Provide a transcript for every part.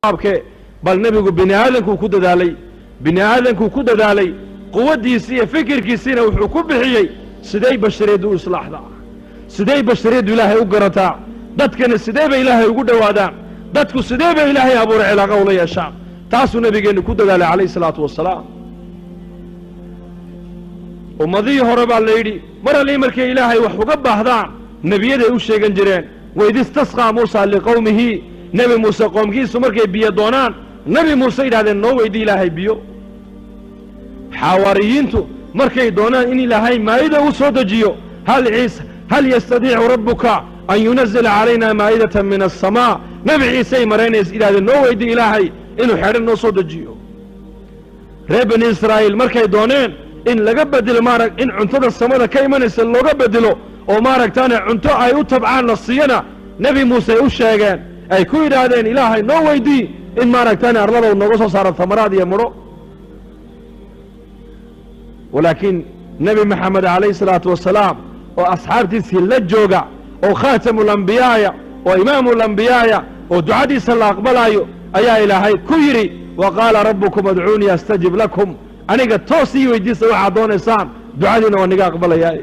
Abke bal nebigu bini aadankuu ku dadaalay, bini aadankuu ku dadaalay, quwaddiisii iyo fikirkiisiina wuxuu ku bixiyey siday bashariyaddu u islaaxdaa, siday bashariyaddu Ilaahay u garataa, dadkana sidee bay Ilaahay ugu dhowaadaan, dadku sidee bay Ilaahay abuuray cilaaqa ula yeeshaan. Taasuu nabigeennu ku dadaalay calayhi salaatu wasalaam. Ummadihii hore baa la yidhi mar allii markay Ilaahay wax uga baahdaan nebiyaday u sheegan jireen. Waid istasqaa Muusa liqowmihi, Nebi Muuse qoomkiisu markay biyo doonaan Nebi Muuse yidhahdeen, "Noo weydii Ilaahay biyo." Xawaariyiintu markay doonaan in Ilaahay maa'ida u soo dejiyo, hal ciisa hal yastadiicu rabbuka an yunazila calayna maa'idatan min aلsamaa, Nebi Ciisey maraynaysa yidhahdeen, "Noo weydii Ilaahay inuu xedhan noo soo dejiyo." Reer Bani Israa'iil markay dooneen in laga bedelo maarag in cuntada samada ka imanaysa looga bedelo oo maaragtaane cunto ay u tabcaan la siiyana, Nebi Muuse ay u sheegeen, ay ku yidhaahdeen, "Ilaahay noo weydii in maaragtaane arlada uu nooga soo saaro tamaraad iyo mudho." Walaakiin Nebi Maxamed calayhi salaatu wasalaam oo asxaabtiisii la jooga oo khaatamul-ambiyaaya oo imaamul-ambiyaaya oo ducadiisa la aqbalaayo ayaa Ilaahay ku yidhi, wa qaala rabbukum adcuunii astajib lakum, aniga toos ii weydiista waxaad doonaysaan, ducadiina waa niga aqbalayaa.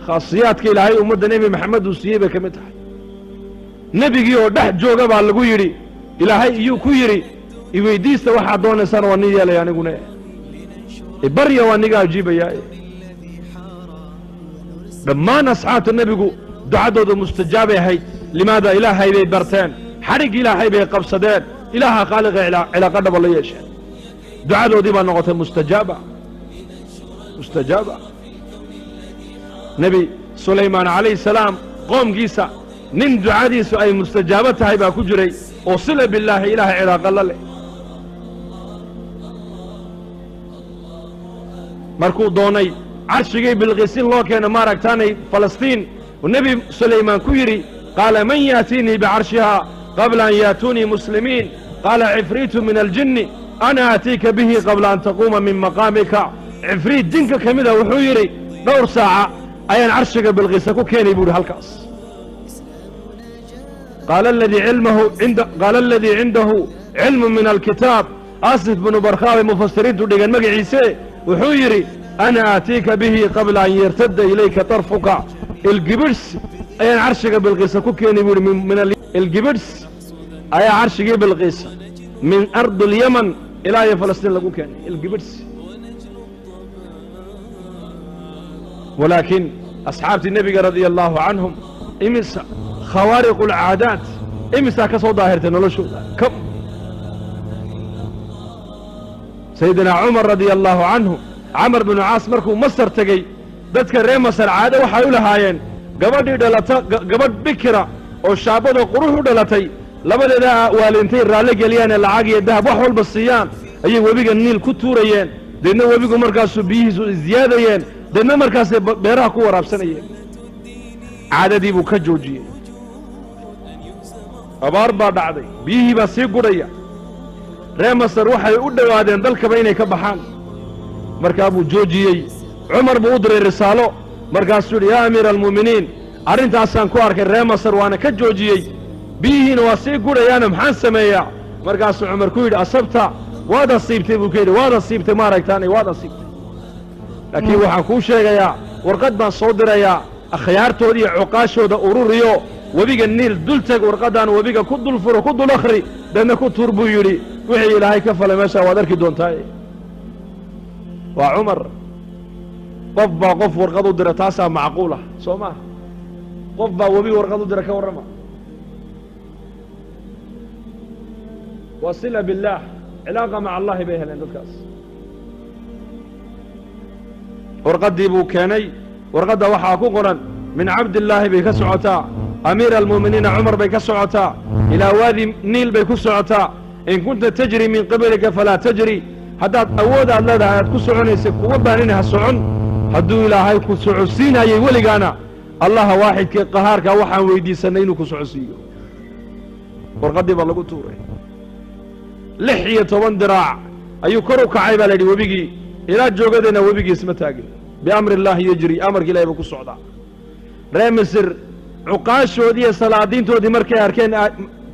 Khaasiyaadka Ilaahay ummadda Nebi Maxamed uu siiyey bay ka mid tahay. Nebigii oo dhex jooga baa lagu yidhi, Ilaahay iyuu ku yidhi, "Iweydiista waxaad doonaysaan, waa nin yeelaya, aniguna ibarya waa niga ajiibayaa." Dhammaan asxaabta nebigu ducadooda mustajaabay ahayd. Limaada? Ilaahay bay barteen, xadhig Ilaahay bay qabsadeen, Ilaaha khaaliqa cilaaqa dhaba la yeesheen, ducadoodii baa noqotay mustajaaba, mustajaaba. Nebi Sulaymaan calayhi salaam qoomkiisa nin ducadiisu ay mustajaabo tahay baa ku jiray oo sila billaahi Ilaahay cilaaqa la leh. Markuu doonay carshigii Bilqiis in loo keeno maaragtaanay Falastiin, nebi Sulaymaan ku yidhi, qaala man yaatiinii bicarshihaa qabla an yaatuunii muslimiin, qaala cifriitu min aljinni ana aatiika bihi qabla an taquuma min maqaamika. Cifriit jinka ka mida wuxuu yidhi, "Dhowr saaca ayaan carshiga Bilqiisa ku keenay," buu yidhi halkaas. Qaala aladii cindahu cilmu min alkitaab, Asif binu Barkhaa bay mufasiriintu dhigeen magaciise, wuxuu yidhi, "Ana aatiika bihi qabla an yartadda ilayka tarfuka." Ilgibidhs ayaan carshiga Bilqiisa ku keenay buu yidhi. Min ilgibidhs ayaa carshigii Bilqiisa min ardi alyaman ilaa iyo Falastiin lagu keenay ilgibidhs. Walaakiin asxaabtii nebiga radia allaahu canhum imisa khawaariqu alcaadaat imisaa ka soo daahirtay noloshooda kam? Sayidina Cumar radia allaahu canhu, Camar binu Caas markuu Masar tegey, dadka reer Masar caado waxay u lahaayeen gabadhii dhalata, gabadh bikira oo shaabada qurux u dhalatay, labadeeda waalintay raalli geliyaanee lacag iyo dahab wax walba siiyaan ayay webiga Niil ku tuurayeen. Deedna webigu markaasuu biyihiisu isziyaadayeen, deedna markaasay beeraha ku waraabsanayeen. Caadadii buu ka joojiyey. Abaar baa dhacday, biyihii baa sii gudhaya, reer Masar waxay u dhowaadeen dalkaba inay ka baxaan. Markaa buu joojiyey. Cumar buu u diray risaalo, markaasuu yidhi, "Yaa amiira almu'miniin, arrintaasaan ku arkay reer Masar, waana ka joojiyey, biyihiina waa sii gudhayaana, maxaan sameeyaa?" Markaasuu Cumar ku yidhi, "Asabta, waad asiibtay," buu ka yidhi, "waad asiibtay, maaragtaanay waad asiibtay, laakiin waxaan kuu sheegayaa warqad baan soo dirayaa, akhyaartooda iyo cuqaashooda ururiyo, webiga Niil dul teg, warqaddaan webiga ku dul furo, ku dul akhri, deedna ku tuur," buu yidhi. "Wixii Ilaahay ka falay meeshaa waad arki doontaa." Waa Cumar. Qof baa qof warqad u dira, taasaa macquul ah, soo maaha? Qof baa webi warqad u dira, ka warrama. Waa sila billaah, cilaaqa maca allahi bay heleen dadkaas. Warqaddii buu keenay. Warqadda waxaa ku qoran, min Cabdillaahi bay ka socotaa, amiira almu'miniina Cumar bay ka socotaa, ilaa waadi Niil bay ku socotaa. In kunta tajri min qiblika falaa tajri, haddaad awood aad leedahay aad ku soconaysa kuwa baanina ha socon. Hadduu Ilaahay ku socodsiinayay weligaana, Allaha waaxidkii qahaarka waxaan weydiisannay inuu ku socodsiiyo. Warqaddii baa lagu tuuray. 16 diraac ayuu kor u kacay baa la yidhi webigii. Ilaa joogadeenna webigii isma taagin. Biamri illaahi yejri, amarka Ilahay buu ku socdaa. Reer Misir cuqaashoodii iyo salaadiintoodii markay arkeen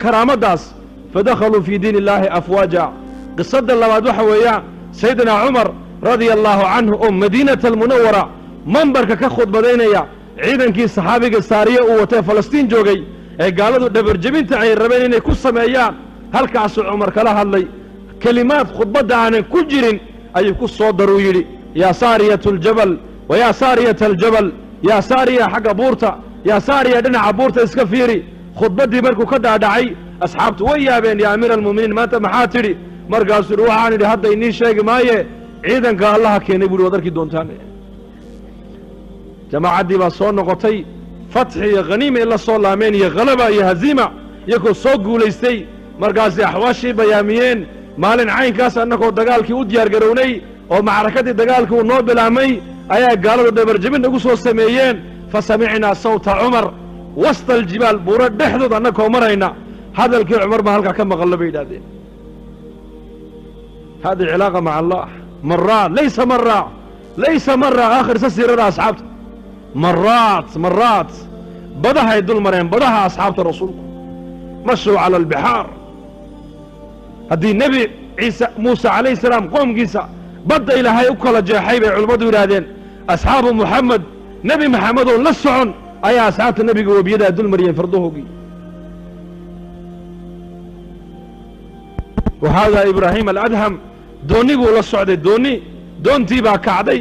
karaamaddaas Fadakhaluu fii diin illaahi afwaaja. Qisadda labaad waxa weeyaan Sayidina Cumar radia allaahu canhu oo Madiinata Almunawara mambarka ka khudbadaynaya, ciidankii saxaabiga Saariye uu watee Falastiin joogay ee gaaladu dhabarjebinta ay rabeen inay ku sameeyaan, halkaasuu Cumar kala hadlay. Kelimaad khudbadda aanan ku jirin ayuu ku soo daruu yidhi: "Yaa Saariyatu aljabal wa yaa Saariyata aljabal, yaa Saariya xagga buurta, yaa Saariya dhinaca buurta iska fiiri." Khudbaddii markuu ka dhaadhacay, asxaabtu way yaabeen. "Yaa amiira almu'miniin, maanta maxaa tidhi?" Markaasuu yidhi: "Waxaan idhi hadda inii sheegi maaye, ciidanka Allaha keenay," buuhi, "waad arki doontaan." Jamaacaddii baa soo noqotay, fatxi iyo khaniima in la soo laameen iyo khalaba iyo haziima, iyagoo soo guulaystay. Markaasay axwaashii bayaamiyeen: maalin caynkaas annagoo dagaalkii u diyaar garownay oo macrakadii dagaalkii uu noo bilaabmay ayaa gaaladu dhabarjebin nagu soo sameeyeen. Fa samicnaa sawta Cumar wasta aljibaal, buuro dhexdood annagoo marayna hadalkii Cumar baan halkaa ka maqallo, bay yidhahdeen. Hadi cilaaqa maca Allah maraat, laysa mara, laysa mara. Akhrisa siirada asxaabta, maraat maraat badahay dul mareen, badaha asxaabta rasuulku mashuu cala albixaar. Haddii Nebi Ciise Muuse calayhi salaam qoomkiisa badda Ilaahay u kala jeexay, bay culimmadu yidhaahdeen, asxaabu Muxamed, Nebi Maxamed oon la socon ayaa asxaabta nebiga webiyadaa dul mariyeen fardahoogii. Wa haadaa Ibraahim Aladham doonni buu la socday, doonni doontii baa kacday,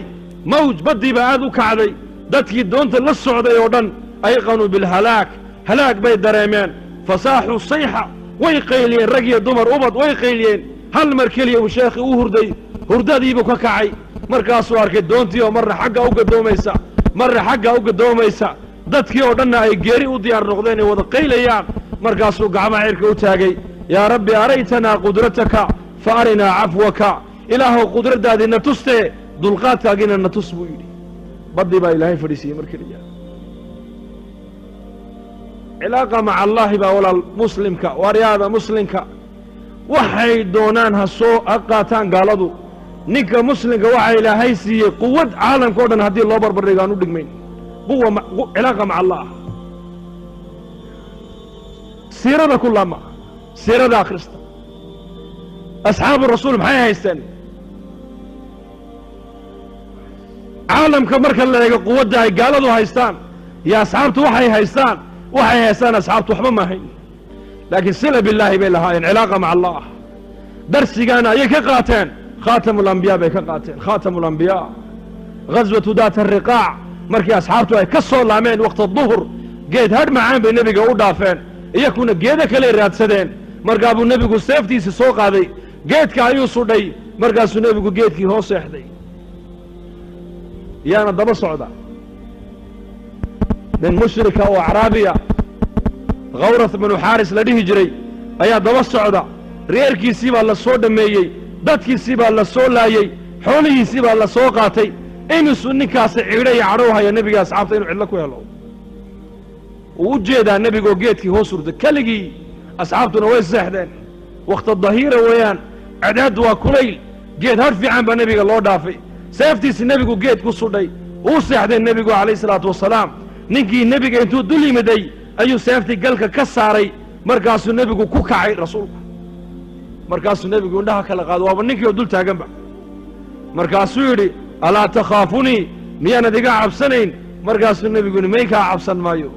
mawj baddii baa aad u kacday. Dadkii doonta la socday oo dhan ayqanuu bilhalaag, halaag bay dareemeen. Fasaaxuu sayxa, way qayliyeen, rag iyo dumar ubad way qayliyeen. Hal mar keliya uu sheekhii u hurday, hurdadiibuu ka kacay. Markaasuu arkay doontii oo marna xagga u gadoomaysa, marna xagga u gadoomaysa, dadkii oo dhanna ay geeri u diyaar noqdeen, ay wada qaylayaan. Markaasuu gacmaha cirka u taagay: "Yaa Rabbi, araytanaa qudrataka fa arinaa cafwaka." Ilaahow, qudraddaadii na tustee, dulqaadkaagiina na tus, buu yidhi. Baddii baa Ilaahay fadhiisiiyey mar keliya. Cilaaqa maca Allaahi baa walaal muslimka waaryaada muslimka waxay doonaan ha soo ha qaataan gaaladu. Ninka muslimka waxaa Ilaahay siiyey quwad caalamka o dhan haddii loo barbardhigo aan u dhigmayn. Quwa cilaaqa maca Allah. Siirada ku laama, siirada akhrista. Asxaabu rasuul maxay haysteen? Caalamka marka la eego quwadda ay gaaladu haystaan iyo asxaabtu waxay haystaan, waxay haystaan asxaabtu waxba ma ahayn, laakiin sila billaahi bay lahaayeen, cilaaqa maca Allah. Darsigaana ayay ka qaateen, khaatamu alambiyaa bay ka qaateen, khaatamu alambiyaa. Ghaswatu daat ariqaac markii asxaabtu ay ka soo laameen waqta duhur, geed hadh macaan bay nebiga u dhaafeen, iyakuna geedo kaley raadsadeen. Markaa buu nebigu seeftiisii soo qaaday, geedka ayuu sudhay. Markaasuu nebigu geedkii hoos seexday. Yaana daba socda nin mushrika oo acraabiya, Khawrath binu Xaaris la dhihi jiray, ayaa daba socda. Reerkiisii baa la soo dhammeeyey, dadkiisii baa la soo laayey, xoolihiisii baa la soo qaatay. Imisuu ninkaasi ciidho iyo cadhow haya nebiga asxaabta inuu cidlo ku helo. Wuu u jeedaa nebigoo geedkii hoos hurda keligii, asxaabtuna way seexdeen. Wakhta dahiira weeyaan, cadaaddu waa kulayl. Geed hadh fiican baa nebiga loo dhaafay, seeftiisi nebigu geed ku sudhay, uu seexday nebigu calayhi salaatu wasalaam. Ninkii nebiga intuu dul yimiday ayuu seeftii galka ka saaray. Markaasuu nebigu ku kacay rasuulku. Markaasuu nebigu indhaha kala qaado, waaba ninkii oo dul taaganba. Markaasuu yidhi: "Alaa takhaafunii? Miyaanad iga cabsanayn?" Markaasuu nebigu yidhi: "May, kaa cabsan maayo."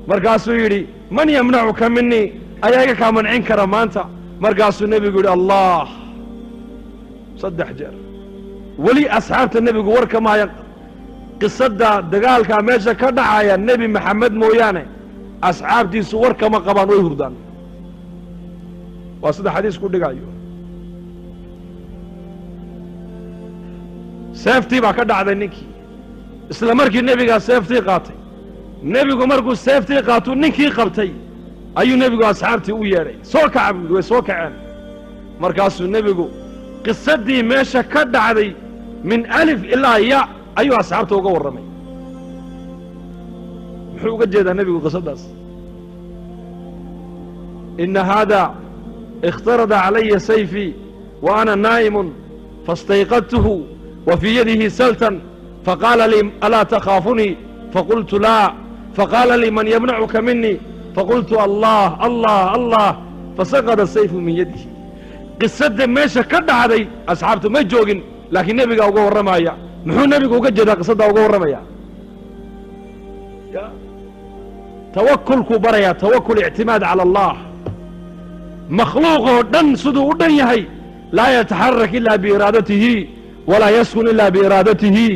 Markaasuu yidhi: "Man yamnacuka minii? Ayaa iga kaa mancin kara maanta?" Markaasuu nebigu yidhi: "Allah." 3 jeer. Weli asxaabta nebigu warka maayan. Qisadda dagaalkaa meesha ka dhacaya Nebi Maxamed mooyaane asxaabtiisu war kama qabaan, way hurdaan. Waa sida xadiisku dhigayo. Seeftii baa ka dhacday ninkii isla markii nebigaa seeftii qaatay. Nebigu markuu seeftii qaatuu ninkii qabtay ayuu nebigu asxaabtii u yeedhay. "Soo kaca," buu yidhi. Way soo kaceen. Markaasuu nebigu qisaddii meesha ka dhacday min alif ilaa ya ayuu asxaabta uga warramay. Muxuu uga jeedaa nebigu qisaddaas? Ina haada ikhtarada calaya sayfii wa ana naa'imun, faاstayqadtuhu wa fii yadihi saltan, faqaala lii: 'Alaa takhaafunii?' Faqultu laa. Faqaala lii: 'Man yamnacuka minii?' Faqultu allah allah allah, fasaqada sayfu min yadihi. Qisadda meesha ka dhacday asxaabtu ma joogin, laakiin nebigaa uga warramaya. Muxuu nebigu uga jeedaa qisaddaa uga warramaya? Ya tawakulkuu barayaa, tawakul, ictimaad cala allah. Makhluuq oo dhan siduu u dhan yahay laa yataxarak ila biiraadatihi walaa yaskun ila biiraadatihi.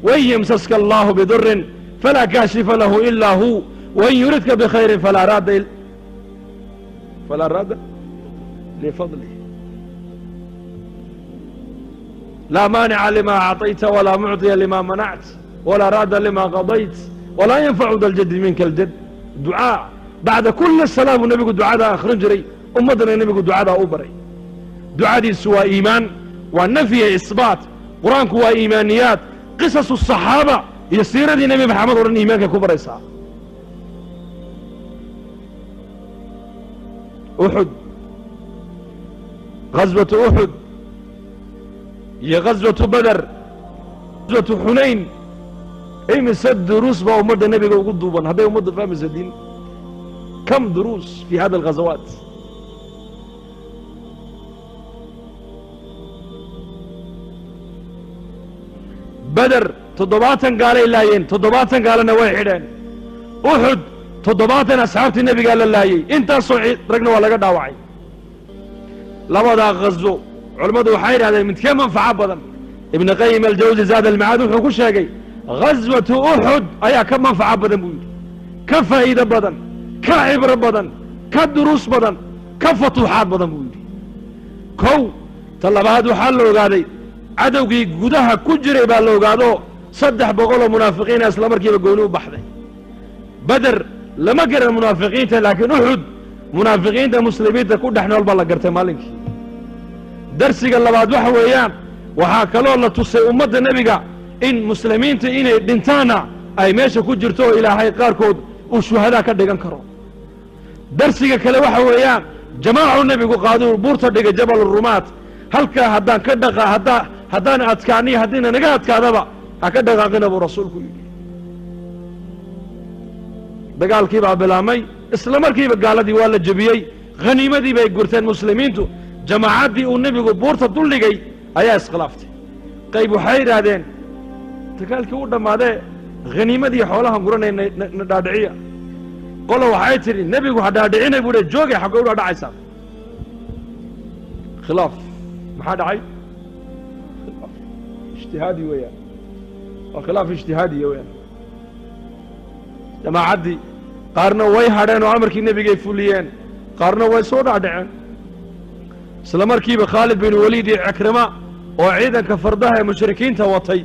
Wain yamsaska allahu bidurin falaa kaashifa lahu ila hu, wain yuridka bikhayrin falaa raada lifadlih, laa maanica lima acطayta walaa mucطiya lima manact walaa raada lima qadayt walaa yanfacu da ljadi minka aljad. Ducaa bacda kuli salaa buu nebigu ducadaa akhrin jiray, ummaddana nebigu ducadaa u baray. Ducadiisu waa iimaan, waa nafyiya isbaat. Qur-aanku waa iimaaniyaad. Qisasu saxaaba iyo siiradii Nebi Maxamed o dhan iimaankay ku baraysaa. Uxud, ghaswatu Uxud iyo ghaswatu Beder, ghaswatu Xunayn, imise duruus baa ummadda nebiga ugu duuban hadday ummaddu fahmaysa diin? Kam duruus fi hada alghazawaat? Beder 70 gaalay laayeen, 70 gaalana way xidheen. Uxud 70 asxaabtii nebigaa la laayey, intaasoo ragna waa laga dhaawacay. Labadaa ghaswo culammadu waxay yidhahdeen, midkee manfaco badan? Ibn Qayim Aljawsi Zaad Almacaad wuxuu ku sheegay ghaswatu Uxud ayaa ka manfaco badan buu yidhi, ka faa'iido badan, ka cibro badan, ka duruus badan, ka futuuxaad badan buu yidhi. Kow, ta labaad, waxaa la ogaaday cadowgii gudaha ku jiray baa la ogaado, 300 oo munaafiqiina isla markiiba gooni u baxday. Beder lama garan munaafiqiinta, laakiin Uxud munaafiqiinta muslimiinta ku dhex nool baa la gartay maalinkii. Darsiga labaad waxa weeyaan, waxaa kaloo la tusay ummadda nebiga in muslimiinta inay dhintaanna ay meesha ku jirto oo Ilaahay qaarkood uu shuhadaa ka dhigan karo. Darsiga kale waxa weeyaan, jamaacuu nebigu qaaduu buurta dhigay, Jabal Rumaat. Halkaa haddaan ka dhaqa, haddaan adkaaniyo haddiina naga adkaadaba, ha ka dhaqaaqina buu rasuulku yidhi. Dagaalkii baa bilaabmay, isla markiiba gaaladii waa la jebiyey, khaniimadii bay gurteen muslimiintu. Jamaacaddii uu nebigu buurta duldhigay ayaa iskhilaaftay. Qayb waxay yidhaahdeen, dagaalkii u dhammaadee, khaniimadii xoolahan guranay na dhaadhiciya. Qola waxay tidhi, nebigu ha dhaadhicinay buu joogay, xaggay u dhaadhacaysaa? Khilaaf maxaa dhacay? Khilaaf ijtihaadi weeyaan, waa khilaaf ijtihaadiya weeyaan. Jamaacaddii qaarna way hadheen oo amarkii nebigay fuliyeen, qaarna way soo dhaadhaceen. Isla markiiba Khaalid bin Waliid iyo Cikrima oo ciidanka fardaha ee mushrikiinta watay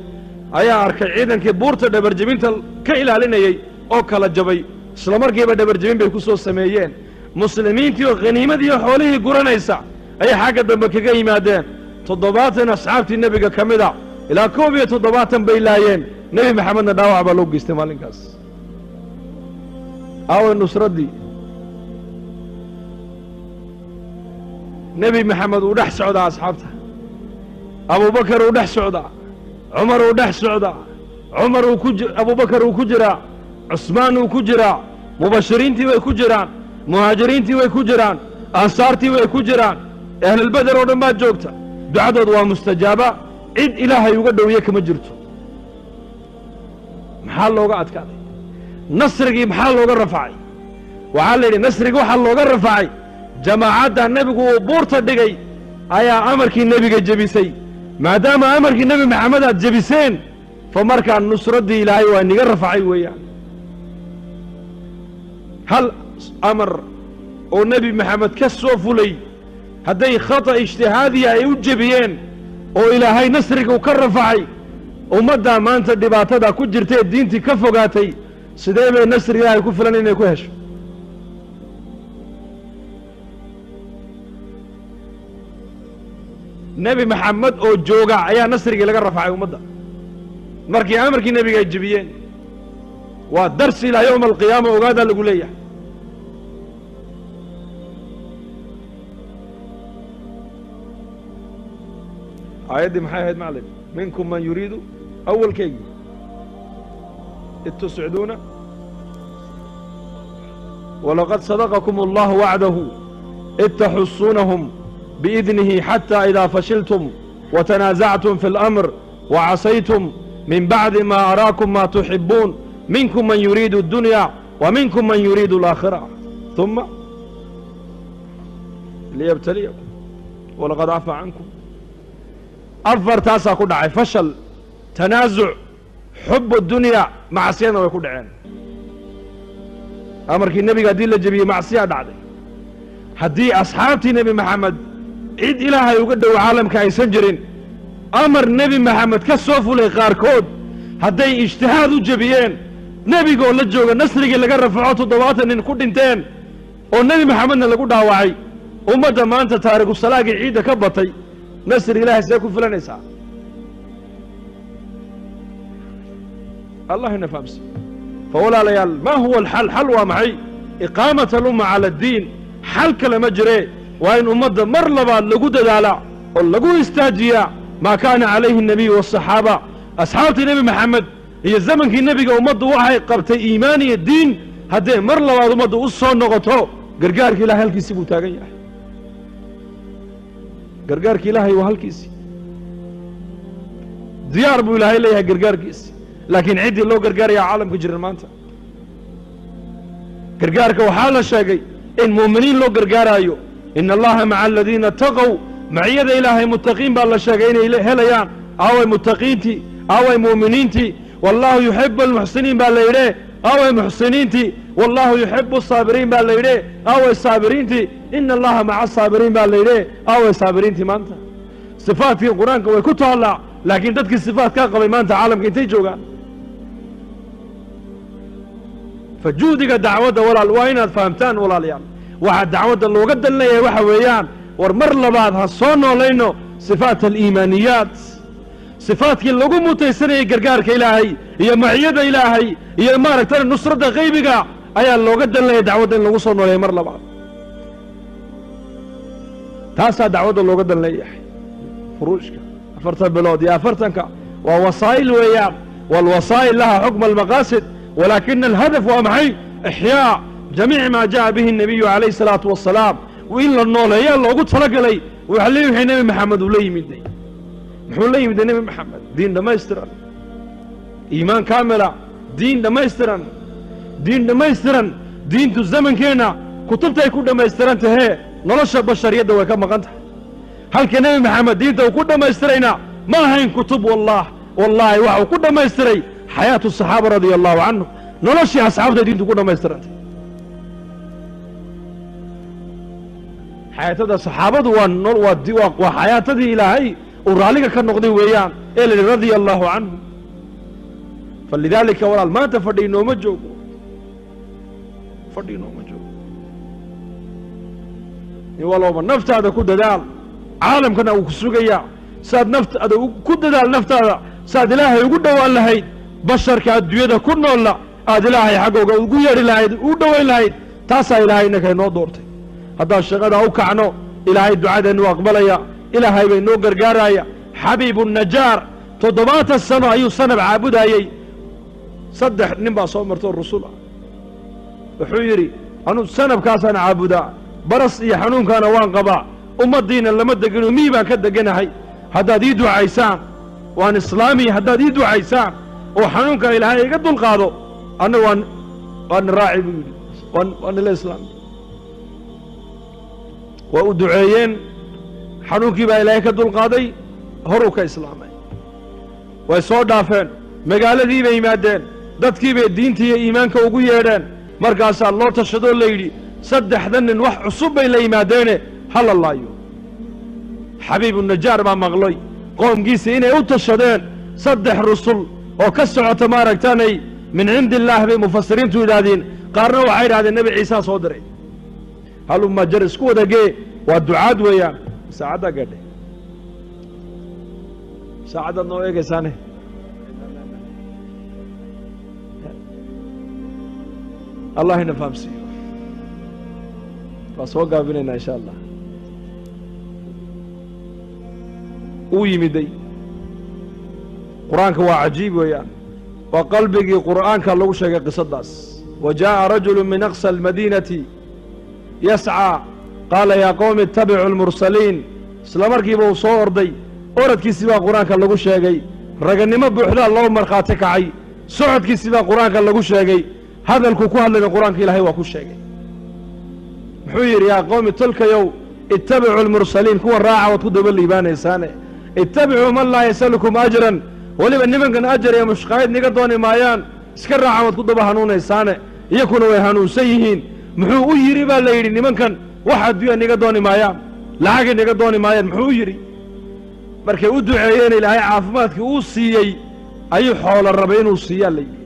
ayaa arkay ciidankii buurta dhabarjebinta ka ilaalinayey oo kala jabay. Isla markiiba dhabarjebin bay ku soo sameeyeen. Muslimiintii oo khaniimadii oo xoolihii guranaysa ayay xagga dambe kaga yimaadeen. 70 asxaabtii nebiga ka mid a ilaa 71 bay laayeen. Nebi Maxamedna dhaawac baa loo geystay maalinkaas. Aaway nusraddii? Nebi Maxamed uu dhex socdaa asxaabta, Abubakar uu dhex socdaa, Cumar uu dhex socdaa, Cumar uu ku Abubakar uu ku jiraa, Cusmaan uu ku jiraa, mubashiriintii way ku jiraan, muhaajiriintii way ku jiraan, ansaartii way ku jiraan, ahlulbeder oo dhan baa joogta. Ducadooda waa mustajaaba, cid Ilaahay uga dhowiye kama jirto. Maxaa looga adkaaday? Nasrigii maxaa looga rafacay? Waxaa la yidhi, nasrigii waxaa looga rafacay jamaacadda nebigu uu buurta dhigay ayaa amarkii nebiga jebisay. Maadaama amarkii Nebi Maxamed aad jebiseen, fa markaa nusraddii Ilaahay waa niga rafacay weeyaan. Hal amar oo Nebi Maxamed ka soo fulay hadday khata ijtihaadiya ay u jebiyeen oo Ilaahay nasriga u ka rafacay, ummaddaa maanta dhibaatada ku jirta ee diintii ka fogaatay, sidee bay nasriga Ilaahay ku filan inay ku hesho? Nebi Maxamed oo jooga ayaa nasrigii laga rafacay ummadda markii amarkii nebiga ay jebiyeen. Waa darsi ilaa yowma alqiyaama ogaadaa lagu leeyahay. Aayaddii maxay ahayd, macalin? Minkum man yuriidu awalkeygii id tusciduuna Walaqad sadaqakum allahu wacdahu id taxusuunahum biidnihi xataa idaa fashiltum watanaasactum fi اlamr wacasaytum min bacdi ma araakum ma tuxibuun minkum man yuriidu اddunya wa minkum man yuriidu alaakhira ثuma liyabtaliyakum walaqad cafaa cankum. Afartaasaa ku dhacay: fashal, tanaasuc, xub dunya, macsiyadna way ku dhaceen. Amarkii nebiga haddii la jebiyey, macsiyaa dhacday. Haddii asxaabtii Nebi Maxamed, cid Ilaahay uga dhow caalamka aysan jirin, amar Nebi Maxamed ka soo fulay qaarkood hadday ijtihaad u jebiyeen, nebigoo la jooga nasrigii laga rafaco, 70 nin ku dhinteen oo Nebi Maxamedna lagu dhaawacay, ummadda maanta taariku salaagii ciidda ka batay nasri Ilaahay see ku filanaysaa? Allah ina fahamsi. Fa walaalayaal, ma huwa alxal? Xal waa maxay? Iqaamat alumma cala addiin. Xal kale ma jire, waa in ummadda mar labaad lagu dadaalaa oo lagu istaajiyaa maa kaana calayhi الnabiyu waالصaxaaba. Asxaabtii Nebi Maxamed iyo zamankii nebiga ummaddu waxay qabtay iimaan iyo diin. Hadday mar labaad ummaddu u soo noqoto, gargaarka Ilahay halkiisii buu taagan yahay. Gargaarka Ilaahay waa halkiisii, diyaar buu Ilaahay leeyahay gargaarkiisi, laakiin ciddii loo gargaarayaa caalamka jiran maanta. Gargaarka waxaa la sheegay in mu'miniin loo gargaaraayo. Ina Allaha maca aladiina ataqow. Maciyada Ilaahay muttaqiin baa la sheegay inay helayaan. Aaway muttaqiintii? Aaway mu'miniintii? Wallaahu yuxibu almuxsiniin baa la yidhe, aaway muxsiniintii? Wallaahu yuxibu asaabiriin baa la yidhe, aaway saabiriintii? Ina Allaha maca asaabiriin baa la yidhe, aaway saabiriintii maanta? Sifaadkii Qur-aanka way ku taallaa, laakiin dadkii sifaadkaa qabay maanta caalamka intay joogaan? Fa juhdiga dacwadda, walaal, waa inaad fahamtaan. Walaalayaal, waxaa dacwadda looga dalinayaa waxa weeyaan, war mar labaad ha soo noolayno sifaat aliimaaniyaat, sifaadkii lagu mutaysanayay gargaarka Ilaahay iyo maciyada Ilaahay iyo maaragtana nusradda qaybiga ayaa looga dalinaya dacwadda in lagu soo nooleeya mar labaad. Taasaa dacwadda looga dan leeyahay. Furuushka 40 bilood iyo 40-ka waa wasaa'il weeyaan. Waalwasaa'il laha xukma almaqaasid, walaakina alhadaf waa maxay? Ixyaa jamiic maa jaءa bihi الnabiyu calayh الsalaatu wasalaam in la nooleeyaa loogu talagalay. Waxa le wixii Nebi Maxamed uu la yimiday. Muxuu la yimiday Nebi Maxamed? Diin dhammaystiran, iimaan kaamila, diin dhammaystiran, diin dhammaystiran. Diintu zamankeenna kutubtay ku dhammaystiran tahee, nolosha bashariyadda way ka maqan tahay. Halka Nebi Maxamed diinta uu ku dhammaystirayna ma ahayn kutub. Wallah, wallaahi, waxa uu ku dhammaystiray xayaatu saxaaba radia allahu canhu. Noloshii asxaabtay diintu ku dhammaystirantay. Xayaatada saxaabadu waa xayaatadii Ilaahay uu raalliga ka noqday weeyaan, ee la yidhi radia allahu canhu. Falidaalika, walaal, maanta fadhi inooma joogo, fadhi inooma joogo. In walowba naftaada ku dadaal, caalamkana uu ku sugayaa. Saad naftaada ku dadaal, naftaada saad Ilaahay ugu dhowaan lahayd, basharka adduunyada ku noolla aad Ilaahay xaggooga ugu yeedhi lahayd, ugu dhowayn lahayd, taasaa Ilaahay innaka inoo doortay. Haddaan shaqadaa u kacno, Ilaahay ducadeennu aqbalaya, Ilaahay bay noo gargaaraya. Xabiibu Najaar 70 sano ayuu sanab caabudaayey. Saddex nin baa soo martoo rusul ah. Wuxuu yidhi, anuu sanabkaasaan caabudaa, baras iyo xanuunkaana waan qabaa, ummaddiina lama degino, miyi baan ka deganahay. Haddaad ii ducaysaan waan islaami, haddaad ii ducaysaan oo xanuunka Ilaahay iga dulqaado, anna waana raaci buu yidhi, waan ila islaami. Waa u duceeyeen, xanuunkii baa Ilaahay ka dulqaaday, horuu ka islaamay. Way soo dhaafeen, magaaladii bay yimaadeen, dadkii bay diintii iyo iimaanka ugu yeedheen. Markaasaa loo tashadoo la yidhi, saddexda nin wax cusub bay la yimaadeene, ha la laayo. Xabiibu Najaar baa maqlay qoomkiisa inay u tashadeen saddex rusul oo ka socota maaragtaanay min cindi illaah bay mufasiriintu yidhaahdeen. Qaarna waxay yidhahdeen Nebi Ciisaa soo diray. Haluma jar isku wada gee, waa ducaad weeyaan. Saacaddaa gaadhay, saacaddaad noo eegaysaane. Allah ina fahamsiiyo. Waa soo gaabinaynaa insha Allah. Uu yimiday Qur-aanka waa cajiib weeyaan, waa qalbigii Qur'aanka lagu sheegay qisadaas. Wa jaa'a rajulu min aqsa almadiinati yascaa, qaala yaa qowmi ittabicuu almursaliin. Isla markiiba uu soo orday, oradkiisii baa Qur-aanka lagu sheegay, raganimo buuxdaa loo markhaati kacay, socodkiisii baa Qur-aanka lagu sheegay, hadalkuu ku hadlayna Qur-aanka Ilaahay waa ku sheegay. Muxuu yidhi? Yaa qowmi, tolkayow, ittabicuu almursaliin, kuwa raaca waad ku daba liibaanaysaane. Ittabicuu man laa yasalukum ajran, weliba nimankan ajar iyo mushqaayad niga dooni maayaan, iska raaca, waad ku daba hanuunaysaane. Iyakuna way hanuunsan yihiin. Muxuu u yidhi baa la yidhi, nimankan wax adduunya niga dooni maayaan, lacagay niga dooni maayaan, muxuu u yidhi? Markay u duceeyeen, Ilaahay caafimaadkii uu siiyey, ayuu xoolo rabay inuu siiyaa la yidhi.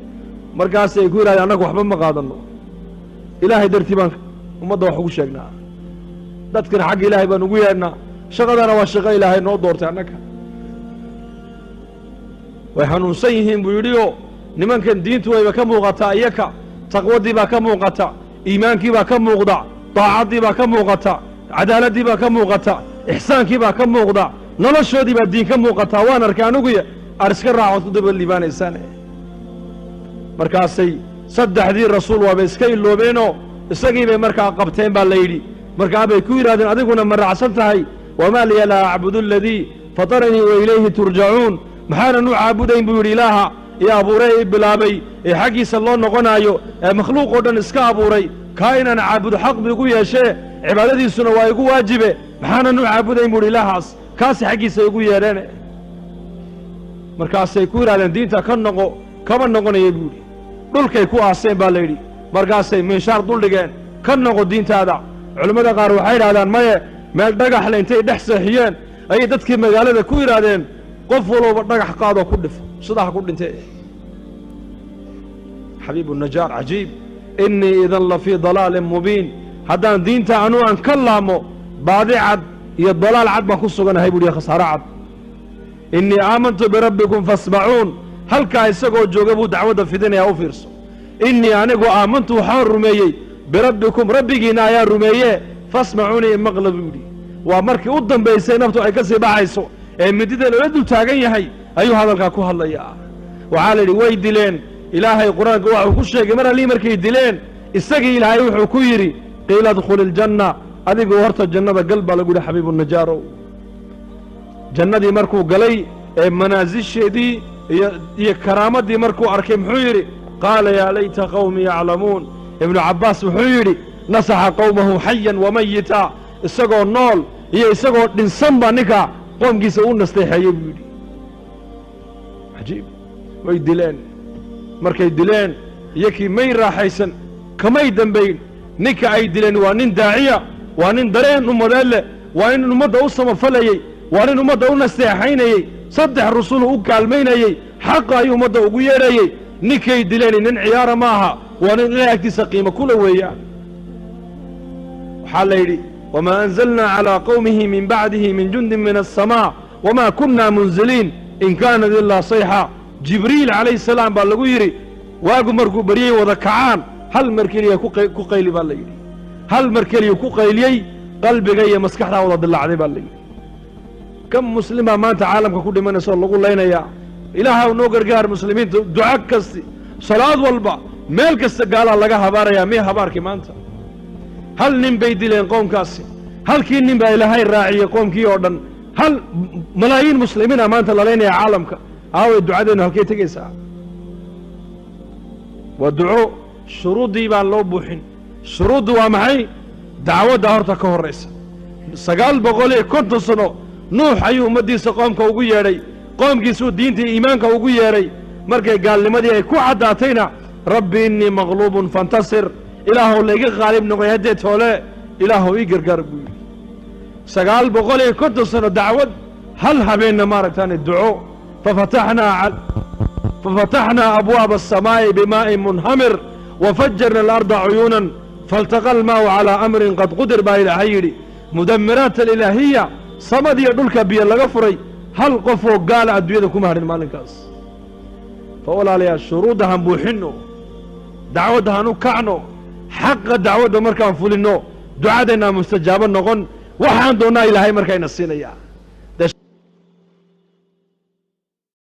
Markaasay ku yidhahdeen, annagu waxba ma qaadanno, Ilaahay dartii baan ummadda wax ugu sheegnaa, dadkana xagga Ilaahay baan ugu yeedhnaa, shaqadana waa shaqo Ilaahay noo doortay annaga. Way hanuunsan yihiin buu yidhi oo nimankan diintu wayba ka muuqataa, iyaka taqwaddii baa ka muuqata, iimaankii baa ka muuqda, daacaddii baa ka muuqata, cadaaladdii baa ka muuqata, ixsaankii baa ka muuqda, noloshoodii baa diin ka muuqataa. Waan arkay anuguya, aar iska raacood ku daba liibaanaysaan. Markaasay saddexdii rasuul waaba iska iloobeenoo isagii bay markaa qabteen baa la yidhi. Markaa bay ku yidhahdeen, adiguna ma raacsan tahay? Wamaa liya laa acbudu aladii fataranii wa ilayhi turjacuun. Maxaanan u caabudayn buu yidhi Ilaaha iyo abuuree i bilaabay ee xaggiisa loo noqonaayo ee makhluuq oo dhan iska abuuray? Kaa inaan caabudo xaq bu igu yeeshee, cibaadadiisuna waa igu waajibe. Maxaanan u caabudayn buu yidhi Ilaahaas kaasi xaggiisa igu yeedheen? Markaasay ku yidhahdeen, diinta ka noqo. Kama noqonaya buu yidhi. Dhulkay ku aaseen baa la yidhi. Markaasay minshaar duldhigeen, ka noqo diintaada. Culimmada qaar waxay yidhahdaan, maye, meel dhagaxle intay dhex seexiyeen ayay dadkii magaalada ku yidhaahdeen, qof walowba dhagax qaadoo ku dhifo, sidaa ha ku dhintee. Xabiibu Najaar cajiib. Innii idan la fii dalaalin mubiin. Haddaan diinta anuu aan ka laamo, baadi cad iyo dalaal cad baan ku suganahay buu yihi, khasaaro cad. Innii aamantu birabbikum fasmacuun. Halkaa isagoo jooga buu dacwadda fidinayaa. U fiirso. Innii anigu aamantu, waxaan rumeeyey, birabbikum, rabbigiinna ayaan rumeeye, fasmacuuni, imaqla buu yidhi. Waa markii u dambaysay naftu ay ka sii baxayso ee midida loola dul taagan yahay ayuu hadalkaa ku hadlayaa. Waxaa la yidhi way dileen. Ilaahay Qur-aanka waxuu ku sheegay, mar allii markay dileen isagii, Ilaahay wuxuu ku yidhi, qiila adkhuli iljanna, adigu horta jannada gal baa lagu yidhi. Xabiibu Najaarow jannadii markuu galay ee manaasisheedii iyo karaamadii markuu arkay, muxuu yidhi? Qaala yaa layta qawmii yaclamuun. Ibnu Cabbaas wuxuu yidhi, nasaxa qowmahu xayan wamayita, isagoo nool iyo isagoo dhinsan baa ninka qoomkiisa u nasteexeeyey buu yidhi. Cajiib. Way dileen. Markay dileen, iyakii may raaxaysan, kamay dembayn. Ninka ay dileen waa nin daaciya, waa nin dareen ummadeed leh, waa nin ummadda u samafalayey, waa nin ummadda u nasteexaynayey, saddex rusulu u kaalmaynayey, xaqa ayuu ummadda ugu yeedhayey. Ninkay dileen nin ciyaara ma aha, waa nin Ilahay agtiisa qiimo kula weeyaan. Waxaa la yidhi, wamaa anzalnaa calaa qowmihi min bacdihi min jundin min aلsamaa wamaa kunna munziliin in kaanat ilaa sayxa. Jibriil calayhi salaam baa lagu yidhi, waagu markuu baryey wada kacaan, hal mar keliya ku qayli baa la yidhi. Hal mar keliya ku qayliyey, qalbiga iyo maskaxdaa wada dilaacday baa la yidhi. Kam muslim baa maanta caalamka ku dhimanaysa oo lagu laynayaa? Ilaahaw noo gargaar. Muslimiinta duco kasti, salaad walba, meel kasta gaalaa laga habaarayaa. Miya habaarkii maanta? Hal nin bay dileen qoomkaasi, halkii nin baa Ilaahay raaciyey qoomkii oo dhan. Hal malaayiin muslimiina maanta la laynaya caalamka. Aaway ducadeennu? Halkay tegaysaa? Waa duco shuruuddii baan loo buuxin. Shuruuddu waa maxay? Dacwadda horta ka horraysa. 950 sano Nuux ayuu ummaddiisa qoomka ugu yeedhay, qoomkiisuu diintii iimaanka ugu yeedhay. Markay gaalnimadii ay ku caddaatayna, rabbi innii maqluubun fantasir, Ilaahow layga qaalib noqoy haddee toole, Ilaahow ii gargaar buu yidhi. 950 sano dacwad, hal habeenna maaragtaani duco. Fafataxnaa abwaaba aلsamaa'i bimaa'in munhamir wafajarna alarda cuyuunan faltaqa almaa'u calaa amrin qad qudir baa Ilaahay yidhi. Mudamiraat alilaahiya, samadiiyo dhulka biyo laga furay, hal qof oo gaala adduunyada kuma hadhin maalinkaas. Fa walaalayaal, shuruudda han buuxinno, dacwadda han u kacno. Xaqa dacwadda markaan fulinno, ducadeennaa mustajaabo noqon, waxaan doonnaa Ilaahay markayna siinayaa.